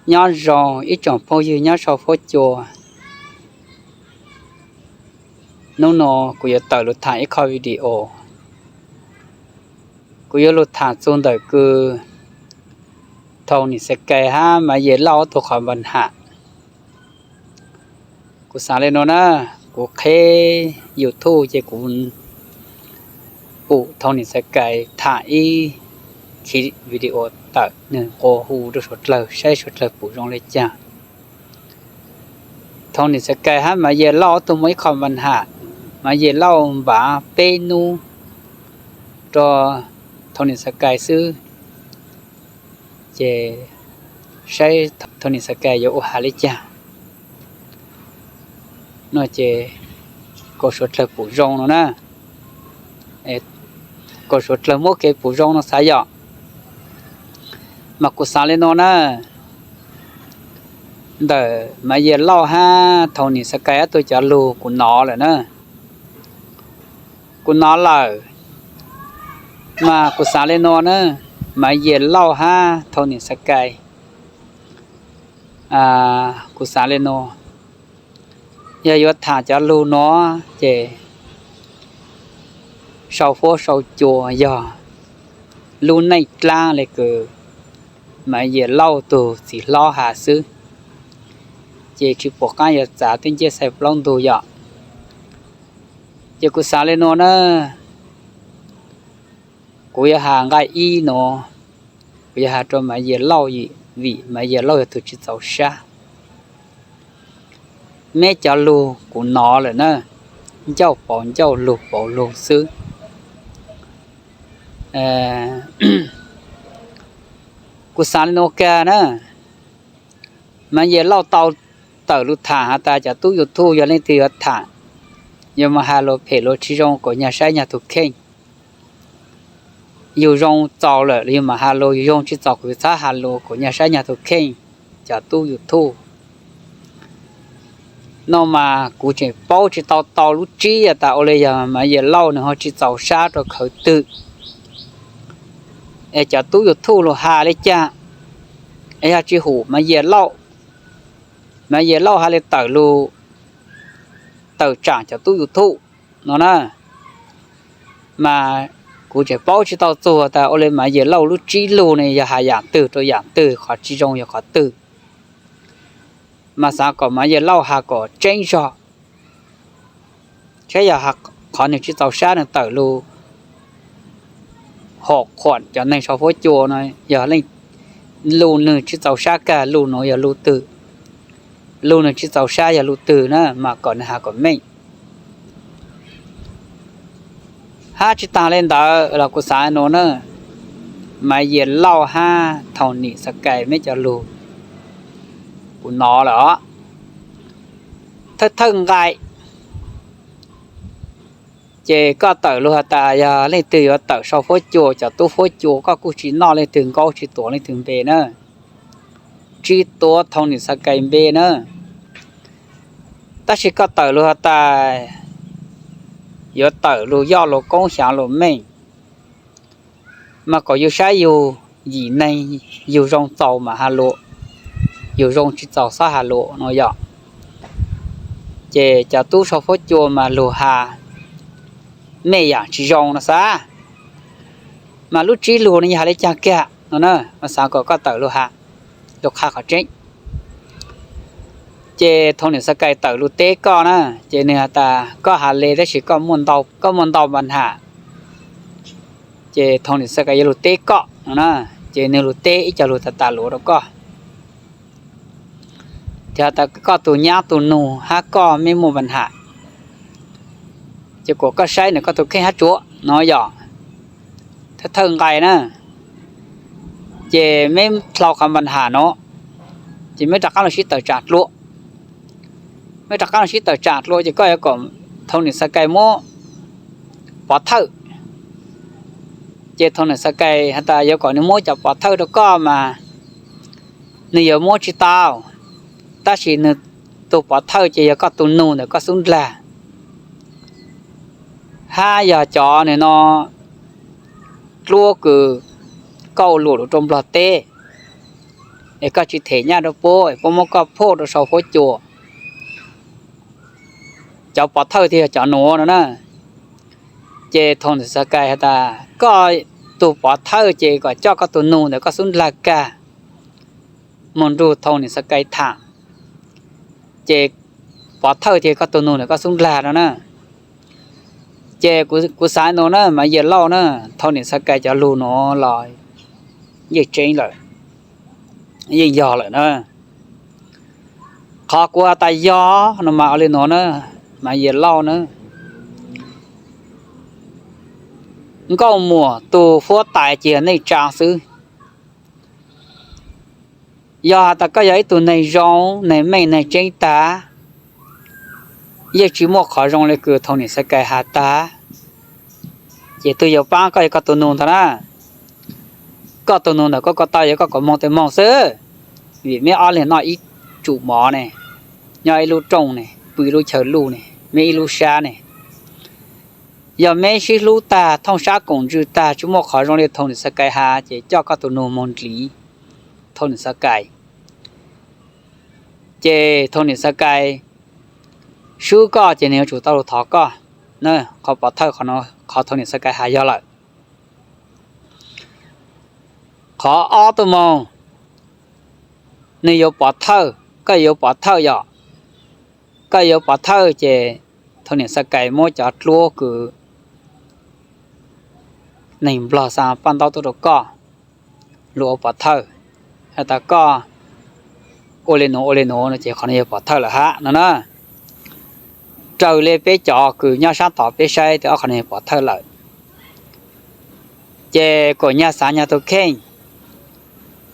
Nyob zoo ib tsoom phooj ywg nyob sau fuab cua. Hnub no kuv yuav tawm lug tham ib qho video. Kuv yuav lug tham txug ntawm kws Thau Nis Xais Kais hab Mav Yia Lauj ob tug qhov npa nham. Kuv xaav le nuav na, kuv qheb YouTube ces kuv pum Thau Nis Xais Kais tham ib khiv video tawm, nwg nqua hu rua suav dlawg saib suav dlawg pum zoo le caag. Thau Nis Xais Kais hab Mav Yia Lauj ob tug muaj ib qho npa nham. Mav Yia Lauj npav peb nub rua Thau Nis Xais Kais xwb, ces saib Thau Nis Xais Kais yuav ua has le caag. No ces kom suav dlawg pum zoo no na, kom suav dlawg muab kev pum zoo no xaav yom. Mas kuv xaav le nuav na, ntawm Mav Yia Lauj hab Thau Nis Xais Kais ob tug cov lug kuv nov lawm na. Kuv nov lawm, mas kuv xaav le nuav na, Mav Yia Lauj hab Thau Nis Xais Kais, kuv xaav le nuav, yog yuav tham cov lug nuav ces sau fuab sau cua yog lub neej dlaab le kws Mav Yia Lauj tug txiv hlob has xwb, ces tsis pum qaab yuav txav tub ncej xaij plaub ntug yom. Ces kuv xaav le nuav na, kuv yuav has nqai ib nuav, kuv yuav has rua Mav Yia Lauj, vim Mav Yia Lauj yog tug tsis txaus sab. Meb cov lug kuv nov lawm na, ncauj pauv ncauj lug pauv lug xwb. Kuv xaav le nuav kag na, Mav Yia Lauj tau tawm lug tham has tas cov tub YouTube yog leej twg yuav tham, yuav mas has lug phem lug tsis zoo kom nyag saib nyag tug kheej. Yug zoo txaus lawm yug mas has lug, yug zoo tsis txaus kuv txhob has lug kom nyag saib nyag tug kheej, cov tub YouTube. No mas kuv tseem paub tsis tau tau lub tsib tas ua le yog Mav Yia Lauj nws ho tsis txaus sab rua khawv twg, es cov tub YouTube lug has le caag, es yog tsis hum Mav Yia Lauj, Mav Yia Lauj has le tawm lug tawm tsaam cov tub YouTube no na. Mas kuv tseem paub tsis tau txug tas ua le Mav Yia Lauj lub tsib lug ne yog has yaam twg rua yaam twg, qhov tsis zoo yog qhov twg. Mas xaav kom Mav Yia Lauj has kom tseeb zog, saib yog qhov nwg tsis txaus sab nwg tawm lug hom khuam cov neeg sau fuab cua no, yog leej lug nwg tsis txaus sab kag lug nuav yog lug twg, lug nwg tsis txaus sab yog lug twg na, mas kom nwg has kom meej. Hab tsis taag le ntawd los kuv xaav nuav na, Mav Yia Lauj hab Thau Nis Xais Kais meb cov lug kuv nov lawm os. Thawj thawj nqai ces koj tawm lug has tas yog leej twg yuav tawm sau fuab cua, cov tub fuab cua, koj kuj tsis noj leej twg nkaub, tsis tuav leej twg npe na, tsis tuav Thau Nis Xais Kais npe na. Tab sis koj tawm lug has tas yuav tawm lug yoj lug koob xyaav lug meej, mas kom yug saib yug yim neeg, yug zoo txaus mas has lug, yug zoo tsis txaus xob has lug no yom. Ces cov tub sau fuab cua mas lug has mej yaam tsis zoo no xav, mas lub tsib lug no yog has le caag kag no na, mas xaav kom koj tawm lug has, lug qha qhov tseeb. Ces Thau Nis Xais Kais tawm lug teb koj na, ces nwg has tas koj has le tab sis koj muaj ntau npa nham. Ces Thau Nis Xais Kais yuav lug teb koj no na, ces nwg lug teb ib co lug tas tas luv rua koj, has tas koj tug nyab tug nug hab koj meb muaj npa nham, ces kuas koj saib nwg koj tug kheej hab tsuav no yom. Thawj thawj nqai na, ces meb dlhau qhov npa nham no, ces meb rov qaab lug sib tawm tsaam dlua. Meb rov qaab lug sib tawm tsaam dlua ces koj yuav kom Thau Nis Xais Kais muab pov thawj. Ces Thau Nis Xais Kais has tas yuav kom nwg muab cov pov thawj rua koj mas nwg yuav muab tsis tau, tab sis nwg tug pov thawj ces yog koj tug nug ntawm koj xub ndlag, hab yog cov nwg no dluab kws koj ua luam lug rua Nplog teb, es koj tsis them nyaj rau puab es puab muab koj phauj rau saum huab cua. Cov pov thawj thiaj yog cov nuav no na. Ces Thauj Niam Xav Kais has tas, koj tug pov thawj ces kom coj koj tug nug ntawm koj xub ndlag kag moog nrug Thauj Niam Xav Kais tham. Ces pov thawj tias koj tug nug ntawm koj xub ndlag no na. Ces kuv xaav nuav na Maiv Yias Lauj na, Thauj Niam Xav Kais cov lug nuav los yeej tseeb lawm, yeej yog lawm na. Qhov kuv has tas yog no mas ua li nuav na, Maiv Yias Lauj na, nkauj muam tug huab tais ces yog neej tsaa xwb. Yog has tas koj yog ib tug neeg zoo, neeg meej neeg tseeb tag, yeej tsis muaj qhov zoo le kws Thauj Niam Xav Kais has tag, ces twg yuav paab koj yog koj tug nug ntag na. Koj tug nug ntawm koj ko taw yog koj kom moog tes moog xwb, vim meb ob leeg noj ib tsum mov ne, nyob ib lub rooj ne, pw ib lub chaw luj ne, meb ib lub sab ne. Yog meb sib hlub tag thooj sab koom ntsws tag tsis muaj qhov zoo li Thauj Niam Xav Kais has ces coj koj tug nug moog ntxiv Thauj Niam Xav Kais. Ces Thauj Niam Xav Kais swb koj ces nwg yuav tsum tau lug thov koj. Qhov pov thawj qhov Thauj Niam Xav Kais has yog lawm. Qhov ob tuaj moog, nwg yuav pov thawj, koj yuav pov thawj yom. Koj yuav pov thawj ces Thauj Niam Xav Kais muab cov dluab kws neeg nplog xa paj ntaub tuaj rau koj, luag ua pov thawj. Has tas koj ua li nuav ua li nuav no ces qhov no yog pov thawj lawm hab no na. Raws li peb cov kws nyob sab tod peb saib tes ob qhov no yog pov thawj lawm. Ces kuas nyag xaav nyag tug kheej,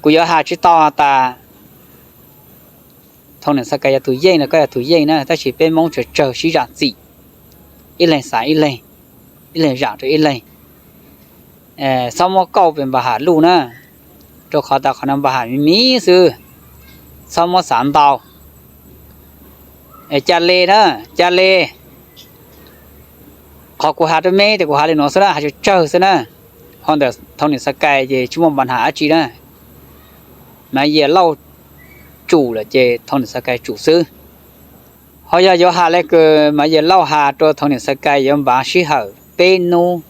kuv yuav has tsis tau has tas Thauj Niam Xav Kais yog tug yeej no koj yog tug yeej na, tab sis peb Moob tsawg tsawg sib zaam txim, ib leeg xaav ib leeg, ib leeg zaam rau ib leeg. Txhob muab kauj pes npa ham luj na, rau qhov tas qhov no npa ham miv miv xwb, txhob muab xaav ntau. Ca le na, ca le. Qhov kuv has rau meb tes kuv has li nuav xwb na, has tsawg tsawg xwb na. Ho ntawm Thauj Niam Xav Kais ces tsis muaj npa ham dab tsi na. Maiv Yias Lauj tsum lawm ces Thauj Niam Xav Kais tsum xwb. Ho yog yuav has le kws Maiv Yias Lauj has rau Thauj Niam Xav Kais yuav npav sij hawm peb nub,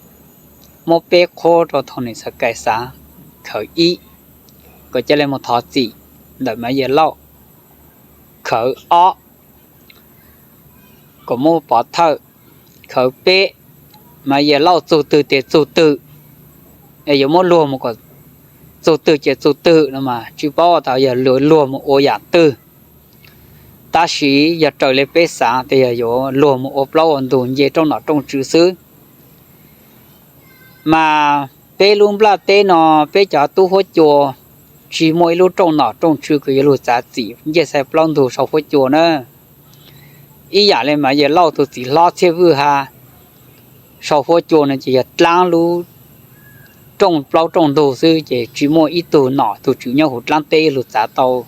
muab peb qhuab rau Thauj Niam Xav Kais xaav. Khawv ib, kom ca le moog thov txim ntawm Maiv Yias Lauj. Khawv ob, kom muab pov thawj. Khawv peb, Maiv Yias Lauj txug twg tes txug twg, es yuav muab luag moog kom txug twg ces txug twg no mas tsis paub tas yog luag moog ua yaam twg. Tab sis yog raws li peb xaav tes yog yuav luag moog ua plaub ua ntug nce rooj nom rooj tswv xwb. Mas peb lub nplaj teb no, peb cov tub huab cua tsis muaj ib lub rooj nom rooj tswv kws yuav lug txav txim ncej xai plaub ntug sau huab cua na. Ib yaam le Maiv Yias Lauj tug txiv hlob Txhiaj Vwj has, sau huab cua no ces yog dlaab lub rooj plaub rooj ntug xwb ces tsis muaj ib tug nom tug tswv nyob huv dlaab teb lug txav tau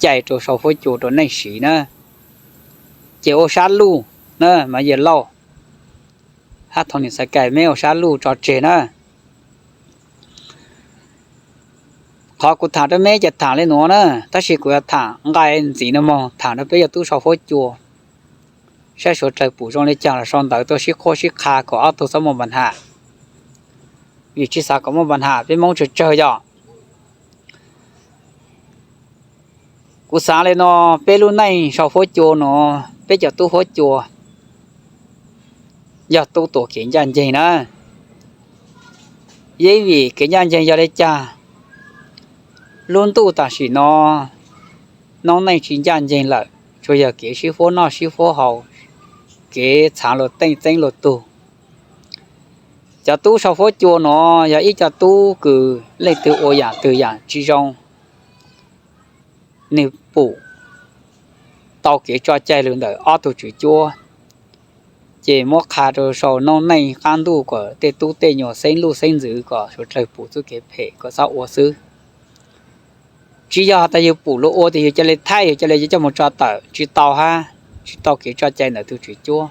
cai rau sau huab cua rau neej siv na. Ces ua sab luj na Maiv Yias Lauj hab Thauj Niam Xav Kais, meb ua sab luj tso tseg na. Qhov kuv tham rau meb ces tham li nuav na, tab sis kuv yuav tham nqai ntxiv no moog tham rau peb cov tub sau huab cua saib suav dlawg pum zoo li caag los sau ntawv tuaj sib qhuab sib qha kom ob tug txhob muaj npa ham. Vim tsis xav kom muaj npa ham, peb Moob tsawg tsawg yom. Kuv xaav li no, peb lub neej sau huab cua nuav, peb cov tub huab cua yog tub tuav kev ncaj nceeg na. Yeej vim kev ncaj nceeg yog li cas, lub ntuj tam sim no noob neej tsis ncaj nceeg lawm, tsuas yog kev sib huab noj sib huab haus, kev txhav luag teej txeeb luag tug. Cov tub sau huab cua nuav yog ib co tub kws leej twg ua yaam twg yaam tsis zoo, nwg pum tau kev tso cai lug ntawm ob tug tswv cuab, ces muab qha rau sau noob neej qaab ntuj kom tej tub tej nyuas xeeb luj xeeb ntxwv kom suav dlawg pum txuj kev phem kom txhob ua xwb. Tsis yog tas yug pum luag ua tes yug ca le thaij, yug ca le yuav coj moog tso tawm, tsis tau hab, tsis tau kev tso cai ntawm tug tswv cuab.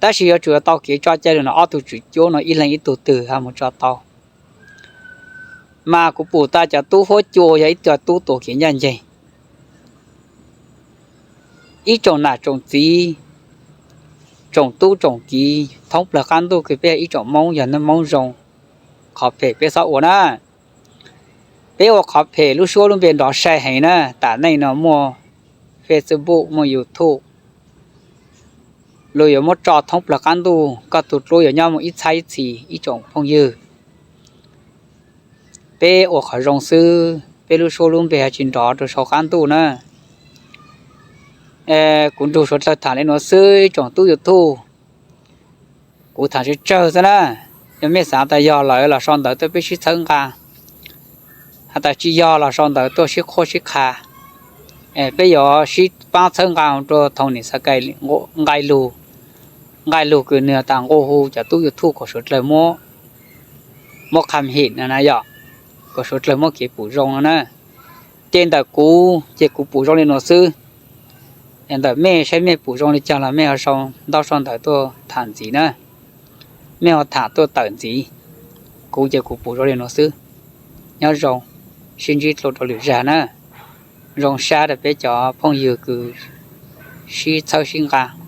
Tab sis yuav tsum tau kev tso cai lug ntawm ob tug tswv cuab no ib leeg ib tug twg hab moog tso tau. Mas kuv pum tas cov tub huab cua yog ib co tub tuav kev ncaj ncees. Ib tsoom nam tsoom txiv, tsoom tub tsoom kiv thoob plawg qab ntuj kws peb yog ib tsoom Moob, yog neeg Moob zoo, qhov phem peb txhob ua na. Peb ua qhov phem lub suab lub npe nrov sai heev na. Tam neej no muaj Facebook, muaj YouTube, luag yuav muab tso thoob plawg qab ntuj, koj tus duab yuav nyob mus ib txhab ib txhis ib tsoom phooj ywg. Peb ua qhov zoo xwb, peb lub suab lub npe ho tsis nrov rau saum qab ntuj na. Kuv nrug suav dlawg tham li nuav xwb ib tsoom tub YouTube. Kuv tham tsawg tsawg xwb na. Yog mej xav tas yog lawm los sau ntawv tuaj peb sib txhawb nqa, has tas tsis yog los sau ntawv tuaj sib qhuab sib qha. Peb yuav sib paab txhawb nqa rua Thoo Nim Xav Kais nqai lug, nqai lug kws nwg tas nqua hu cov tub YouTube kom suav dlawg muab qha him no na yom, kom suav dlawg muab kev pum zoo no na. Ces ntawm kuv ces kuv pum zoo li nuav xwb. Ntawm mej saib mej pum zoo li cas los mej ho sau ntaub sau ntawv tuaj tham ntxiv na. Mej ho tham tuaj tawm ntxiv. Kuv ces kuv pum zoo li nuav xwb. Nyob zoo, sib ntsib dlua rau lwm zag na. Zoo sab rau peb cov phooj ywg kws sib txhawb sib nqa.